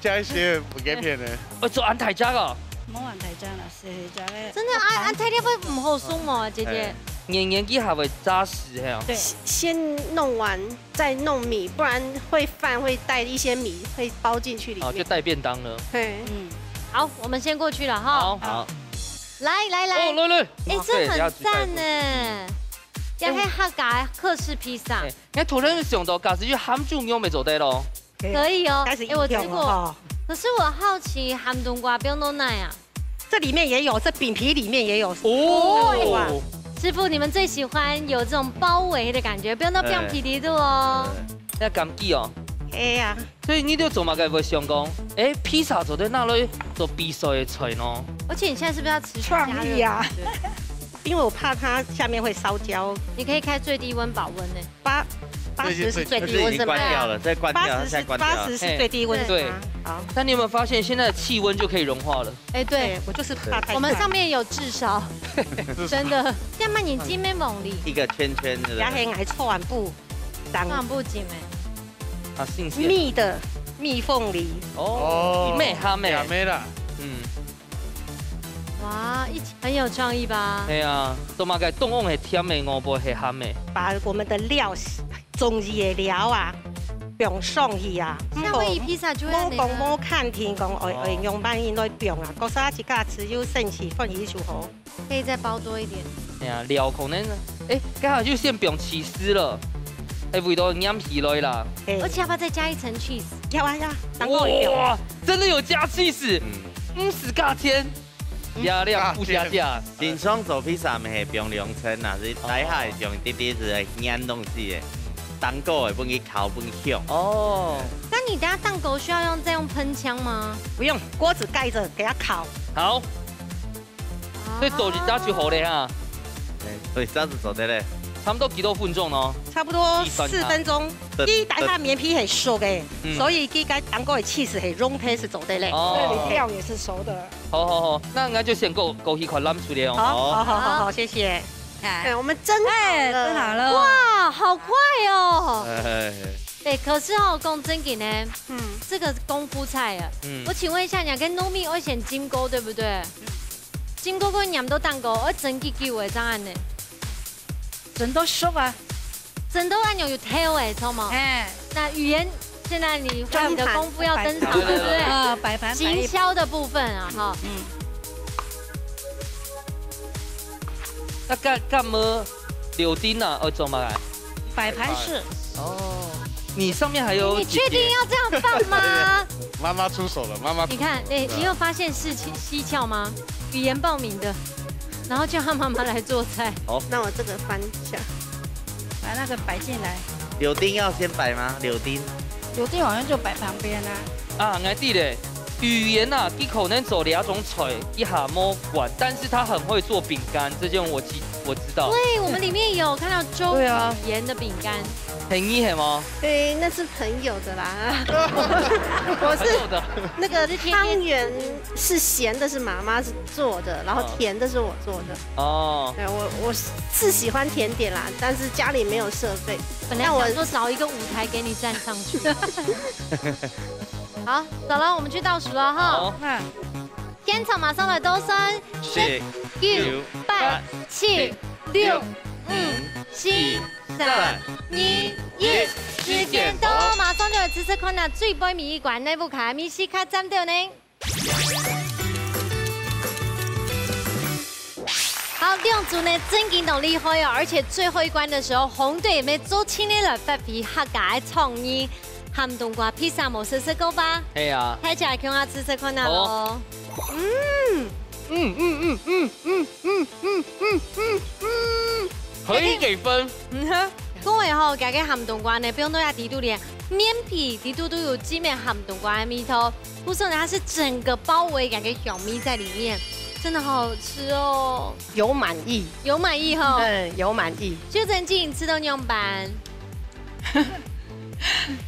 加一些不給騙的。哦，做恁大隻哦。無恁大隻啦，細細隻个。真的啊，恁大隻會毋好送嗎，姐姐？哎。年年佢還會炸死，嘿哦。對。先弄完再弄米，不然會飯會帶一些米會包進去裡面。哦，就帶便當了。嘿。嗯。好，我們先過去了哈。好。好。來，來，來。哦，來，來。哎，哇，這很讚呢。對，這要舉菜。這係客家的客式披薩。哎，你看，突然想到，假使有鹹豬肉也做得咯。可以哦。開始移動了哈。哎，我吃過。可是我好奇，鹹冬瓜放到哪啊？這裡面也有，這餅皮裡面也有。哦。哇。師傅，你們最喜歡有這種包圍的感覺，放到餅皮裡肚哦。哎。哎。要感激哦。哎呀。 所以你就做麼个會想講，哎，披薩做得拿來做比賽个菜呢？而且你現在是不是要持續加熱？創意啊。對。因為我怕它下面會燒焦。你可以開最低溫保溫呢。八，八十是最低溫，這已經關掉了，是嗎？再關掉，八十是，現在關掉了。八十是最低溫，是嗎？對。好。但你有沒有發現現在的氣溫就可以融化了？哎，對。對，我就是怕太熱。我們上面有炙燒，真的。這樣嘛，你今天猛力。一個圈圈，對不對？也很愛搓碗布。 全部浸的。啊，新鮮。蜜的，蜜鳳梨。哦，哦，咩鹹咩。鹹的啦。嗯。哇，一起，很有創意吧？對啊，做麼个中央係甜个，外背係鹹个？把我們的料，中意个料啊，放上去啊。夏威夷披薩就會那個。莫講莫看天講，哎，哎，哦。用半夜來放啊，嗰時自家自由生氣，放一手好。 可以再包多一點。哎呀，料可能，哎，剛好就先放起司了，哎，味道黏起來啦。哎。而且要不要再加一層cheese？要啊，要啊，當然要。哇，真的有加cheese，嗯。毋使加添，嗯。加量不加價。平常做披薩毋係放兩層啊，係底下係放一滴滴，係黏東西个，蛋糕个分佢烤分香。哦。那你等下蛋糕需要用，再用喷槍嗎？不用，鍋子蓋著，給它烤。好。 所以做一隻就好了哈。哎，所以這樣子做得嘞。差不多幾多分鐘呢？差不多四分鐘。對。佢底下面皮很熟的，嗯。所以佢該當過的cheese很融，係做得嘞。哦。這裡料也是熟的。好，好，好，那應該就先過，過去看，攬出來哦。好，好，好，好，好，謝謝。哎，我們蒸好了。哎，蒸好了。哇，好快哦。哎。哎，可是哦，講真的呢，嗯。這個功夫菜啊，嗯。我請問一下，你跟糯米愛先浸過，對不對？ 浸過个黏到蛋糕，愛蒸幾久个正恁呢？蒸到熟啊。蒸到恁樣有透欸，著無？哎。那語言，現在你，我們的功夫要登場，對不對？擺盤。啊，擺盤，擺一，行銷的部分啊，哈。嗯。該，該，該麼个柳丁啊，愛做麼个？擺盤式。哦，你上面還有，你確定要這樣放嗎？姐姐。媽媽出手了，媽媽出手了。你看，哎，你有發現事情蹊蹺嗎？ 語言報名的，然後叫他媽媽來做菜。好。那我這個翻一下。把那個擺進來。柳丁要先擺嗎？柳丁。柳丁好像就擺旁邊啊。啊，𠊎知咧，語言啊，佢可能做這種菜，佢還無慣，但是他很會做餅乾，這件我記，我知道。對，我們裡面有看到周，對啊。語言的餅乾。很厲害嗎？對，那是朋友的啦。我是朋友的。那個湯圓 是鹹的是媽媽是做的，然後甜的是我做的。哦。對，我，我是喜歡甜點啦，但是家裡沒有設備。本來想說找一個舞台給你站上去。那我好，走了，我們去倒數了哈。好。嗯。現場馬上來倒算，十、九、八、七、六、五、四、三、二、一，時間到，馬上就來試試看啊，最尾尾一關，哪一家个味緒較讚兜呢？ 好，兩組呢，真經當厲害哦，而且最後一關的時候，紅隊乜做盡力來發揮客家个創意，鹹冬瓜披薩無食食過吧？係啊。大家共下試食看啊咯。好哦。嗯。嗯，嗯，嗯，嗯，嗯。可以給分。嗯哼。 講个吼，這個鹹冬瓜呢，放到這底肚咧，面皮底肚都有浸个鹹冬瓜个味道，故所呢，它是整個包圍這個香味在裡面，真的好好吃哦。有滿意。有滿意吼。嗯，有滿意。秀珍姐，你食到仰般？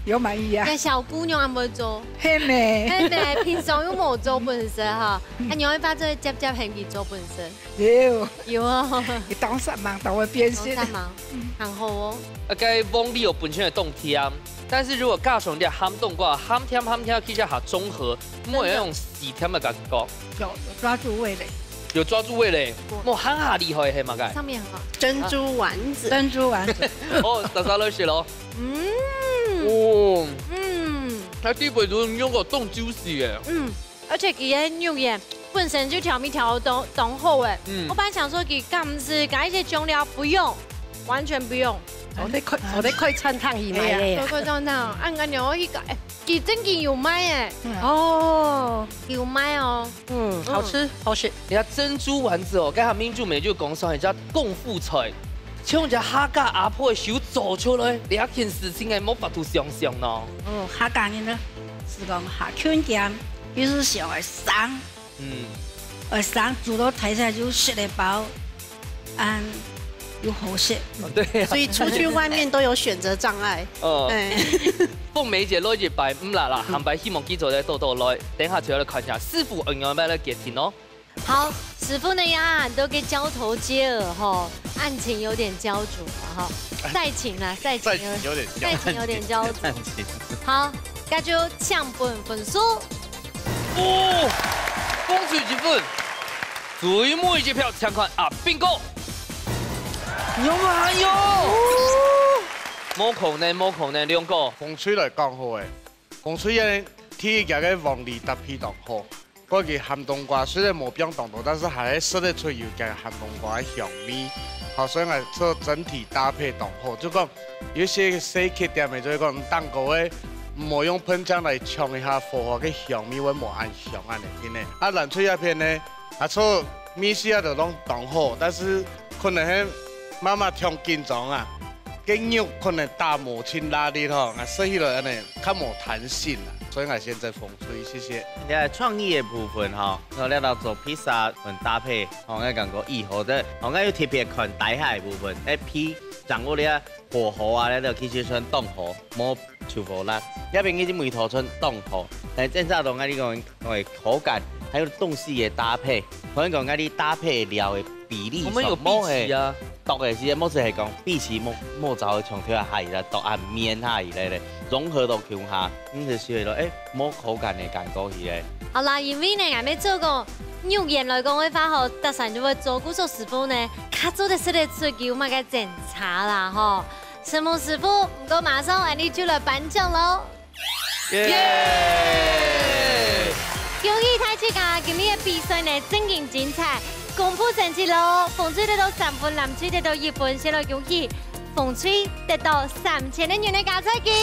有滿意啊。該小姑娘恁會做。係咩？係咩？平常又無做分食哈，嗯。啊，你會發做接接喊佢做分食。 有。有啊。佢當煞猛，當會變心。當煞猛，嗯。很好哦。啊，該黃梨有本身个當甜，但是如果加上這鹹冬瓜，鹹甜鹹甜，其實還中和，真的。沒有那種死甜的感覺。有，有抓住味蕾。有抓住味蕾，有。無，還較厲害，係麼个？上面很好。珍珠丸子。珍珠丸子。哦，打打了血咯。嗯。哦。嗯。它底背都用个當juicy耶。嗯。 而且佢个肉圓，本身就調味調到當好誒。嗯。我本來想說佢敢毋係加一些醬料，不用，完全不用。我在快，我在快餐店去買的呀。哎呀。快快上當，恁樣我去搞，哎，佢正經有賣誒。嗯。哦。有賣哦。嗯，好吃，嗯。好食。你看珍珠丸子哦，剛才明珠妹就講說，人家功夫菜，像人家客家阿婆个手做出來，這件事情係無法度想像咯。哦，客家人呢，係講客勤儉，有時想愛省，嗯。愛省煮到大家就食得飽，恁又好食。哦，對啊。所以出去外面都有選擇障礙。哦。哎。鳳梅姐落一擺，毋啦啦，下擺希望佢做得多多來，等下就要來看一下師傅仰般來決定哦。 好，師傅呢，有很多个交頭接耳吼，案情有點焦灼了哈。賽情啊，賽情有，賽情有點焦灼。賽情有點焦灼。賽情。好，該就搶分分數。哦，紅隊一分，最尾一票搶看阿兵哥。有沒有？無可能，無可能，兩個。紅隊來講好誒，紅隊个第一個个黃梨搭配當好。 過去鹹冬瓜雖然無放當多，但是還係食得出有个鹹冬瓜个香味。好，所以𠊎做整體搭配當好，就講有一些細缺點个，就係講蛋糕个，毋好用噴醬來嗆一下，火候个香味會無恁香恁樣，因為啊，藍隊這片呢，啊，做味緒啊，就攏當好，但是可能係媽媽忒緊張啊，个肉可能打無盡落力吼，啊，食起來恁樣較無彈性啦，所以𠊎選擇紅隊，謝謝。 這創意个部分吼，𠊎這道做披薩很搭配，吼，𠊎感覺異好个，吼，𠊎又特別看底下个部分，該皮掌握這火候啊，這个其實算當好，無出火啦。這邊已經味道算當好，但係正常講，𠊎你講，哎，口感還有東西个搭配，可能講，𠊎你搭配料个比例上，我們有荸薺啊。 剁个時節，莫只係講荸薺，莫，莫找个從頭下去啦，剁啊綿下去咧咧，融合到共下，嗯，就係咯，誒，無口感个感覺去咧。好啦，因為呢，𠊎們做過肉圓來講个話吼，大家就會做，故所師傅呢，較做得食得出有麼个精差啦吼。承蒙師傅，毋過馬上𠊎等就來頒獎咯。 耶！恭喜大自家，今日个比賽呢，正經精彩，公布成績咯。紅隊得到三分，藍隊得到一分，先來恭喜紅隊得到三千个銀个加菜金。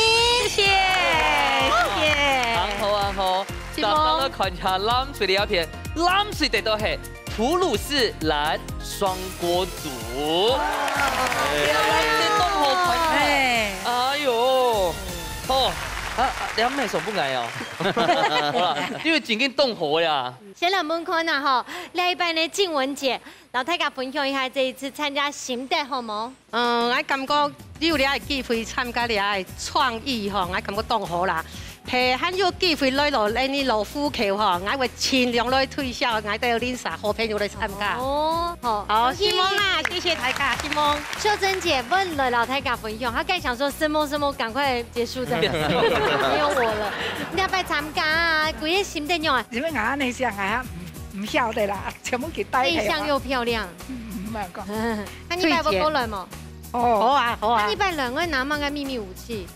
謝謝，謝謝。很好，很好。承蒙。咱們來看一下藍隊个一片，藍隊得到係 吐司藍雙鍋煮。哎，這當好看。哎。哎喲，哦，啊，啊，涼妹手不來哦。好啦，因為正經當好呀。先來問看啊吼，這一擺呢，靜雯姐，摎大家分享一下這一次參加心得好無？ 嗯，𠊎感覺有這个機會參加這个創意吼，𠊎感覺當好啦。係，還有機會來到恁呢老虎口吼，𠊎會盡量來推銷，𠊎帶有恁儕好朋友來參加。哦，好，好，恭喜。希望啊，謝謝大家，希望。秀珍姐本來摎大家分享，她剛想說什麼什麼，趕快結束的，沒有我了。你要不要參加啊？歸個心得樣啊？因為𠊎恁呢想，𠊎也毋，毋曉得啦，全部佢帶去啊。內向又漂亮。嗯，嗯，毋好講。 該你拜拜過來無？哦。好啊，好啊。該你拜來，𠊎拿麼个祕密武器？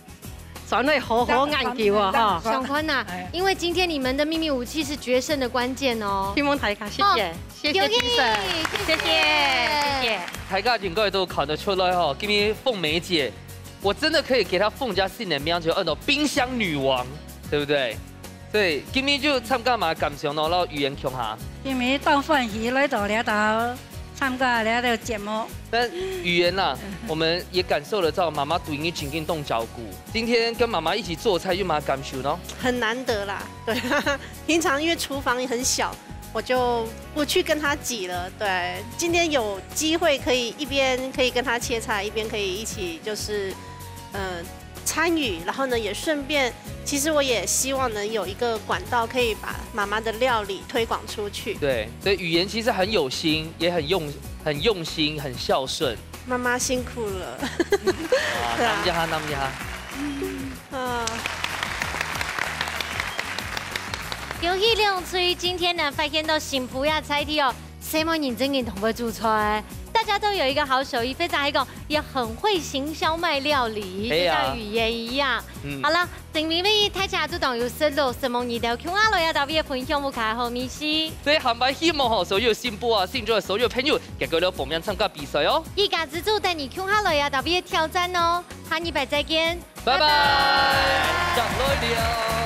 轉來好好研究啊，哈。想看啊，哎。因為今天你們的祕密武器是決勝的關鍵哦。希望大家，謝謝，哦，謝謝評審，謝謝，謝謝。謝謝。大家應該都看得出來哈，今日鳳梅姐，我真的可以給她鳳家新的名，就叫做冰箱女王，對不對？ 對，今日就參加嘛，感想咯，摎語言共下。今日當歡喜來到這兜參加這兜節目。但語言啦，我們也感受得到媽媽對你真正當照顧。今天跟媽媽一起做菜，有麼个感受呢？很難得啦，對，平常因為廚房也很小，我就不去跟她擠了。對，今天有機會可以一邊可以跟她切菜，一邊可以一起就是，嗯、參與，然後呢，也順便，其實我也希望能有一個管道可以把媽媽的料理推廣出去。對，所以語言其實很有心，也很用，很用心，很孝順。媽媽辛苦了。啊，對啊。感謝她，感謝她。啊。恭喜兩隊今天呢，發現到新婦也在地哦。 細妹人真經當會煮菜，逐大家都有一個好手藝，非常一個也很會行銷賣料理，就像語言一樣。好了，承蒙大家都當有食祿，承蒙你兜共下來啊，特別分享屋下好味緒。這下擺希望吼，所有新埔啊、新竹个所有朋友，結果了報名參加比賽哦。一家之煮帶你共下來啊，特別挑戰哦。下禮拜再見，拜拜，再會了。